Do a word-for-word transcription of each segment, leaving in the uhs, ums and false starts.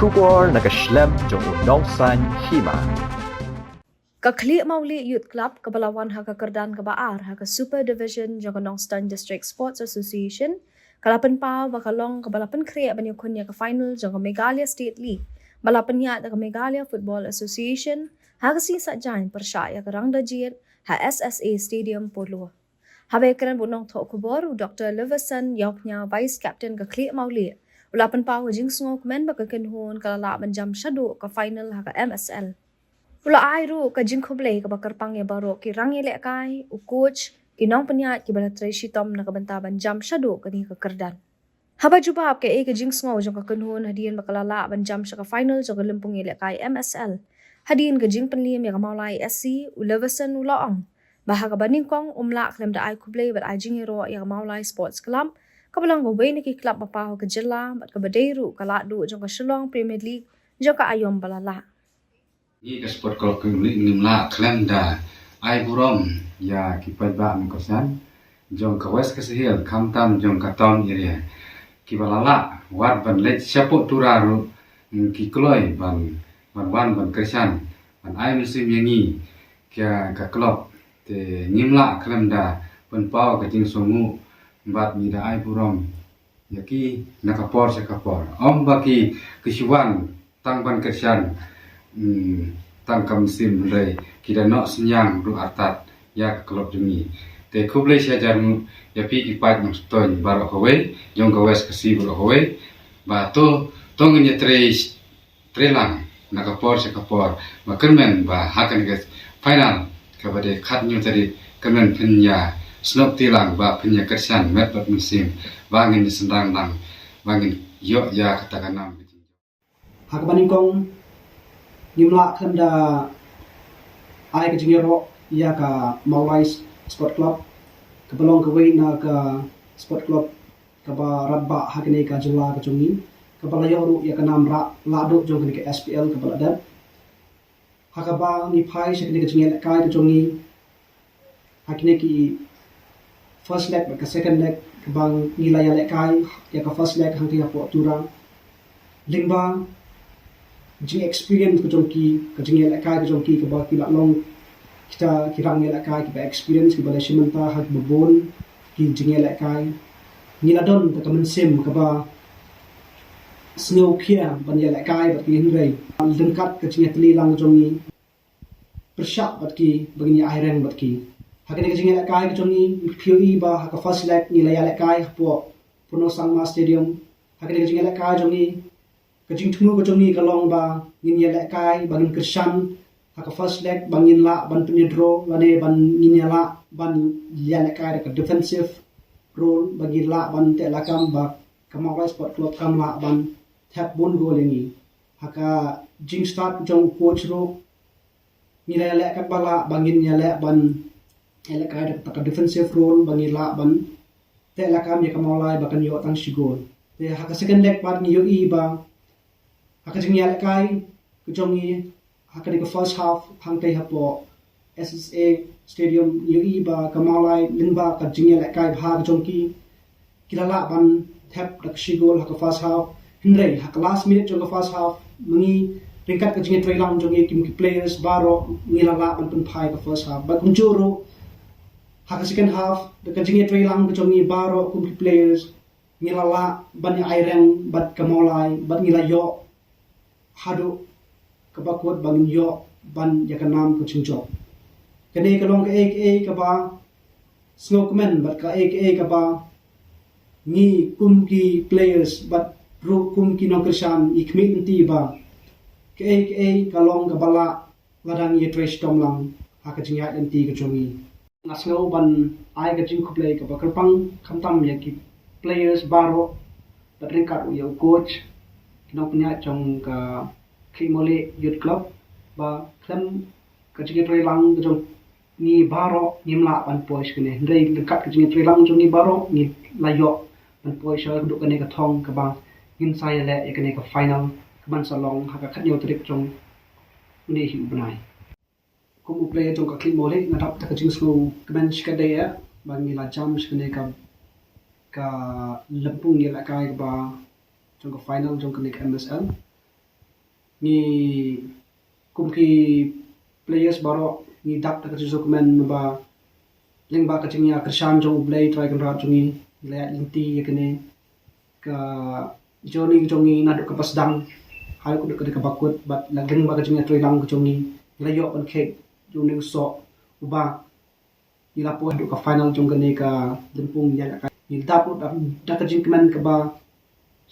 Khubor na ka shlem jong u Nongsaiñ Hima. Ka Khlieh Mawlieh Youth Club kaba la wan ha ka kyrdan kaba ar ha ka Super Division jong ka Nongstoiñ District Sports Association ka la pynpaw ba ka long kaba la pynkhreh ban ïakhun ïa ka final jong ka Meghalaya State League ba la pynïaid da ka Meghalaya Football Association ha ka sngi Saitjaiñ pyrshah ïa ka Rangdajied ha S S A Stadium Polo. Haba ïakren bad u nongthoh khubor u Doktor Liverson Ïawphnia, Vice Captain ka Khlieh Mawlieh, u la pynpaw ka jingsngewkmen ba ka kynhun ka la lah ban jam shaduh ka final ha ka M S L. U la ai ruh ka jingkhublei kaba kyrpang ïa baroh ki rangïalehkai, u coach, ki nongpynïaid kiba la trei shitom na ka bynta ban jam shaduh kane ka kyrdan. Haba jubab kaei ka jingsngew jong ka kynhun hadien ba ka la lah ban jam sha ka final jong ka lympung ïalehkai M S L, hadien ka jingpynliem ïa ka Mawlai S C, u Liverson u la ong ba ha kaba nyngkong um lah khlem da ai khublei bad ai jingïaroh ïa ka Mawlai Sports Club kaba long kawei na ki club ba paw ha ka jylla bad kaba dei ruh ka lahduh jong ka Shillong Premier League jong ka aïom ba la lah. Ngi ka Sport Club Khlieh Mawlieh ngim lah khlem da ai burom ïa ki paidbah nongkyrshan jong ka West Khasi Hills khamtam jong ka town area kiba la lah wat ban leit shapoh Tura ruh, mm, ki kloi ban, ban wan ban kyrshan ban ai mynsiem ïa ngi ka, ka club. Te ngim lah khlem da pynpaw ka jingsngewnguh bad ngi da ai burom ïa ki na ka por sha ka por. Ym ba ki, ki shu wan tang ban kyrshan, mm, tang ka mynsiem, hynrei ki da noh synñiang ruh artat ïa ka club jong ngi. Te khublei shihajar nguh ïa phi ki paid nongstoiñ baroh kawei jong ka West Khasi baroh kawei, ba to, to ngin ïatrei, trei lang na ka por sha ka por, ba kyrmen ba ha kane ka final kaba dei khathynñiew tarik, kyrmen phin ïa snoh kti lang ba phin ïa kyrshan met bad mynsiem, ba ngin ïa sdang lang, ba ngin ïoh ïa kata ka nam. Ha kaba nyngkong ngim lah khlem da ai ka jingïaroh ïa ka Mawlai Sport Club kaba long kawei na ka sport club kaba radbah ha kane ka jylla ka jong ngi, kaba la ïoh ruh ïa ka nam rah lahduh jong kane ka S P L kaba la dep. Ha kaba ngi phai sha kane ka jingïalehkai ka jong ngi ha kine ki first leg bad ka second leg kaba ngi la ïalehkai ïa ka first leg hangtei hapoh Tura. Lyngba jing experience ka jong ki, ka jingïalehkai ka jong ki kaba ki la long kita ki rangïalehkai kiba experience kiba la shim bynta ha kiba bun ki jingïalehkai. Ngi la don da ka mynsiem kaba sngewkhia ban ïalehkai bad ki, hynrei ryngkat ka jingïatylli lang jong ngi pyrshah bad ki ba ngin ïa aireng bad ki. Ha kane ka jingïalehkai ka jong ngi, ngi ïohi ba ha ka first leg ngi la ïalehkai hapoh Purno Sangma Stadium. Ha kane ka jingïalehkai jong ngi, ka jingthmu ka jong ngi ka long ba ngin ïalehkai ba ngin kyrshan ha ka first leg ba ngin lah ban pynïadraw lane ba ngin ïa lah ban ïalehkai da ka defensive role ba ngin lah ban teh lakam ba ka Mawlai Sport Club kam lah ban thep bun goal ïa ngi. Ha ka jingstad jong u coach ruh ngi la ïaleh katba lah ba ngin ïaleh ban ïalehkai da ka defensive role ba ngin lah ban teh lakam ïa ka Mawlai ba kan ïoh tang shi goal. Te ha ka second leg pat ngi ïohi ba ha ka jingïalehkai ka jong ngi ha kane ka first half hangtei hapoh S S A Stadium, ngi ïohi ba ka Mawlai lyngba ka jingïalehkai bha ka jong ki, ki la lah ban thep da ka shi goal ha ka first half. Hynrei ha ka last minute jong ka first half, ma ngi ryngkat ka jingïatreilang jong ngi kum ki players baroh ngi la lah ban pynphai ka first half. Bad kumjuh ruh ha ka second half, da ka jingïatreilang ka jong ngi baroh kum ki players, ngi la lah ban ïa aireng bad ka Mawlai bad ngi la ïoh haduh kaba kut ba ngin ïoh ban ïa ka nam ka jingjop. Kane ka long kaei kaei kaba sngewkmen bad kaei kaei kaba ngi kum ki players bad ruh kum ki nongkyrshan ngi khmih lynti ba kaei kaei ka long kaba lah lada ngi ïatrei shitom lang ha ka jingïaid lynti ka jong ngi. Nga sngew ban ai ka jingkhublei kaba kyrpang khamtam ïa ki players baroh bad ryngkat ïa u coach, ki nongpynïaid jong ka Khlieh Mawlieh Youth Club ba khlem ka jingïatreilang ka jong ngi baroh ngim lah ban poi sha kane. Hynrei ryngkat ka jingïatreilang jong ngi baroh ngi la ïoh ban poi sha haduh kane ka thong kaba ngin sa ïaleh ïa kane ka final kaban sa long ha ka khathynñiew tarik jong une hi u bnai. Kum u player jong ka Khlieh Mawlieh nga dap da ka jingsngewkmen shikatdei ïa ba ngi la jam sha kane ka, ka lympung ïalehkai kaba jong ka final jong kane ka M S L. Ngi kum ki players baroh ngi dap da ka jingsngewkmen ba lyngba ka jingïakyrshan jong U Blei Trai Kynrad jong ngi, ngi la ïaid lynti ïa kane ka journey jong ngi naduh kaba sdang haduh kaduh kane kaba kut, bad la lyngba ka jingïatreilang ka jong ngi, ngi la ïoh ban kheit jong une u soh uba ngi la poi haduh ka final jong kane ka lympung ïalehkai. Ngi dap ruh da, da ka jingkmen kaba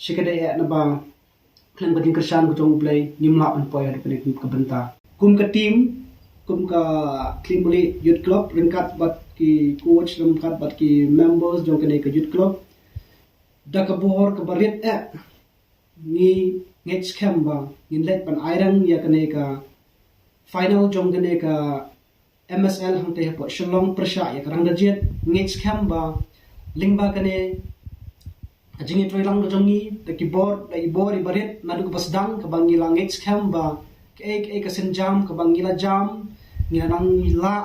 shikatdei eh naba khlem ka jingkyrshan ka jong U Blei ngim lah ban poi haduh kane ka bynta. Kum ka team, kum ka Khliehmulieh Youth Club, ryngkat bad ki coach, ryngkat bad ki members jong kane ka youth club, da ka bor kaba rit eh ngi ngeit skhem ba ngin leit ban airang ïa kane ka final jong kane ka M S L hangtei hapoh Shillong pyrshah ïa ka Rangdajied. Ngeit skhem ba lyngba kane ka jingïatreilang ka jong ngi, da ki bor, da i bor iba rit naduh kaba sdang, kaba ngi la ngeit skhem ba kaei kaei ka sienjam kaba ngi la jam, ngi la nang, ngi lah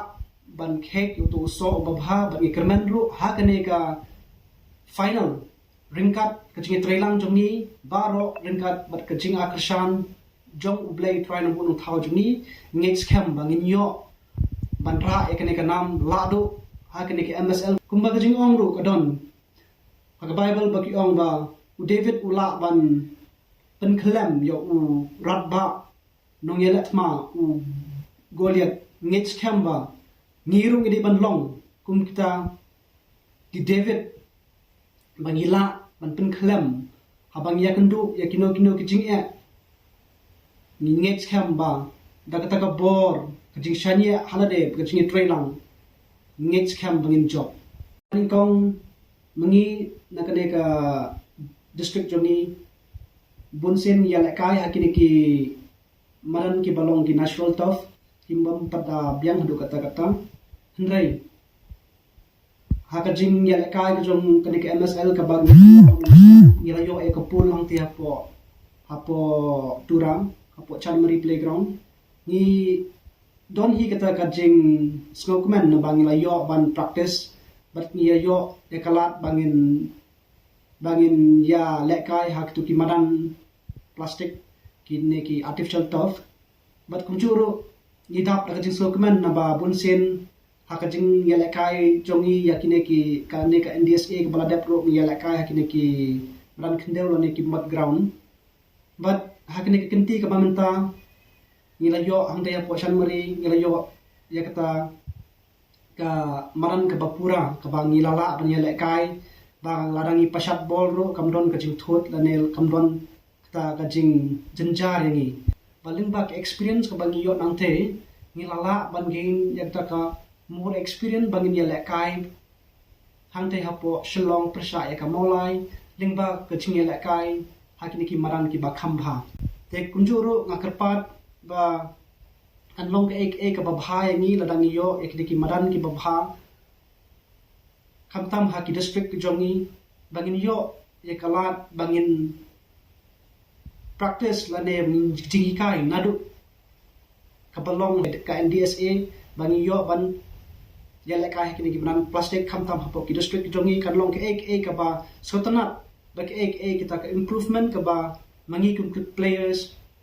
ban kheit ïa uto u soh uba bha, bad ngi kyrmen ruh ha kane ka final ryngkat ka jingïatreilang jong ngi baroh, ryngkat bad ka jingïakyrshan jong U Blei Trai Nongbuh Nongthaw jong ngi, ngeit skhem ba ngin ïoh ban rah ïa kane ka nam lahduh ha kane ka M S L. Kumba ka jingong ruh ka don ha ka Baibl ba ki ong ba u David u lah ban pynkhlem ïa u rangbah nongïaleh thma u Goliath. Ngeit skhem ba ngi ruh ngi dei ban long kum kita ki David, ba ngi lah ban pynkhlem haba ngi ïakynduh ïa kino kino ki jingeh. Ngi ngeit skhem ba da kata ka bor, ka jingshaniah ha lade, ka jingïatreilang, ngeit skhem ba ngin jop. Nyngkong ma ngi na kane ka district jong ngi, bunsien ïalehkai ha kine ki madan kiba long ki natural turf, kim bym pat da biang haduh katta katta. Hynrei ha ka jingïalehkai ka jong kane ka M S L kaba ngi la ïoh ïa ka pool hangtei hapoh, hapoh Tura, hapoh Chanmari Playground, ngi don hi kata ka jingsngewkmen naba ngi la ïoh ban practice, bad ngi la ïoh ïa ka lad ba ngin, ba ngin ïalehkai ha kitu ki madan plastik, kine ki artificial turf. Bad kumjuh ruh ngi dap da ka jingsngewkmen naba bunsien ha ka jingïalehkai jong ngi ïa kine ki, kane ka N D S A kaba la dep ruh ngi ïalehkai ha kine ki madan khyndew lane ki mud ground. Bad ha kane ka kynti kaba mynta ngi la ïoh hangtei hapoh Chanmari, ngi la ïoh ïa kata ka madan kaba pura, kaba ngi la lah ban ïalehkai, ba lada ngi pashat bol ruh kam don ka jingthut lane kam don kata ka jingjynjar ïa ngi. Ba lyngba ka experience kaba ngi ïoh nangtei, ngi la lah ban gain ïa kata ka more experience ba ngin ïalehkai hangtei hapoh Shillong pyrshah ïa ka Mawlai, lyngba ka jingïalehkai ha kine ki madan kiba kham bha. Te kumjuh ruh nga kyrpad ba kan long kaei kaei kaba bha ïa ngi lada ngi ïoh ïa kine ki madan kiba bha, khamtam ha ki district ki jong ngi, ba ngin ïoh ïa ka lad ba ngin practice lane ba ngin jinghikai naduh kaba long ka N D S A, ba ngin ïoh ban ïalehkai ha kine ki madan plastik, khamtam hapoh ki district ki jong ngi. Kan long kaei kaei kaba sngewtynnat, ba kaei kaei kita ka improvement kaba ma ngi kum ki players,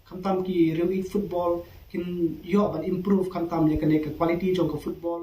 khamtam ki riew ïeit football, kin ïoh ban improve khamtam ïa kane ka quality jong ka football.